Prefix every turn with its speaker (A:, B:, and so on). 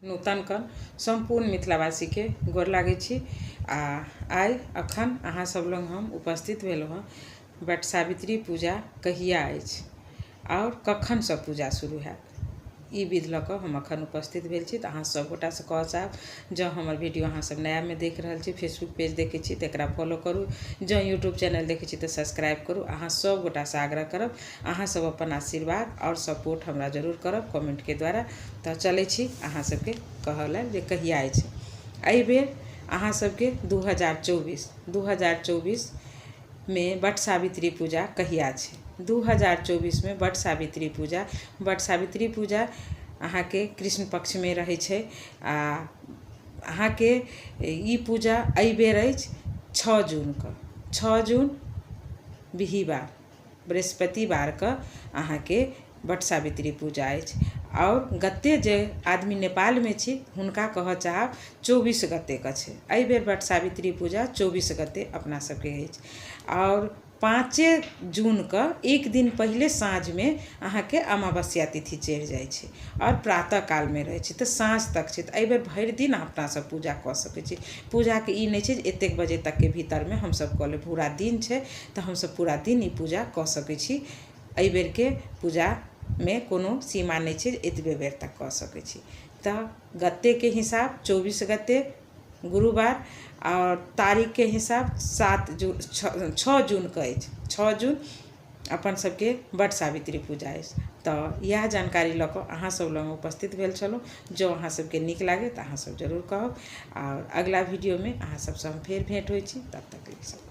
A: नूतन कऽ सम्पूर्ण मिथिलावासीके गोर लागै छी। आ आइ अखन अहाँ सब लग हम उपस्थित भेलहुँ हँ। वट सावित्री पूजा कहिया अछि आओर कखनसँ पूजा शुरू हैत, ई विध लऽ कऽ हम अखन उपस्थित भेल छी। तऽ अहाँ सब गोटासँ कहऽ चाहब, जँ हमर वीडियो अहाँ सब नयामे देख रहल छी, फेसबुक पेज देखै छी तऽ एकरा फॉलो करू, जँ यूट्यूब चैनल देखै छी तऽ सब्सक्राइब करू। अहाँ सब गोटासँ आग्रह करब, अहाँ सब अपन आशीर्वाद आओर सपोर्ट हमरा जरूर करब कमेंटके द्वारा। तऽ चलै छी अहाँ सबके कहऽ लेल जे कहिया अछि। एहिबेर अहाँ सबके 2024 मे वट सावित्री पूजा कहिया छै? 2024मे वट सावित्री पूजा, वट सावित्री पूजा अहाँके कृष्ण पक्षमे रहै छै। आ अहाँके ई पूजा एहिबेर अछि 6 जूनके, 6 जून बिहिवार बृहस्पतिवारके अहाँके वट सावित्री पूजा अछि। आओर गते जे आदमी नेपालमे छी हुनका कहऽ चाहब 24 गतेके छै एहिबेर वट सावित्री पूजा, 24 गते अपना सबके अछि। आओर 5 जूनके एक दिन पहिले साँझमे अहाँके अमावस्या तिथि चढ़ि जाइ छै आओर प्रातः कालमे रहै छै, तऽ साँझ तक छै। तऽ एहिबेर भरि दिन अपना सब पूजा कऽ सकै छी। पूजाके ई नहि छै जे एतेक बजे तकके भीतरमे हमसब कऽ लेब, पूरा दिन छै तऽ हमसब पूरा दिन ई पूजा कऽ सकै छी। एहिबेरके पूजामे कोनो सीमा नहि छै जे एतबे बेर तक कऽ सकै छी। तऽ गतेके हिसाब 24 गते गुरुवार आओर तारीखके हिसाब 7 जून 6 जूनके अछि। 6 जून अपन सबके वट सावित्री पूजा अछि। तऽ इएह जानकारी लऽ कऽ अहाँ सब लग उपस्थित भेल छलहुँ। जँ अहाँ सबके नीक लागै तऽ अहाँ सब जरूर कहब। आओर अगिला वीडियोमे अहाँ सबसँ हम फेर भेँट होइ छी। तब तक लेल सब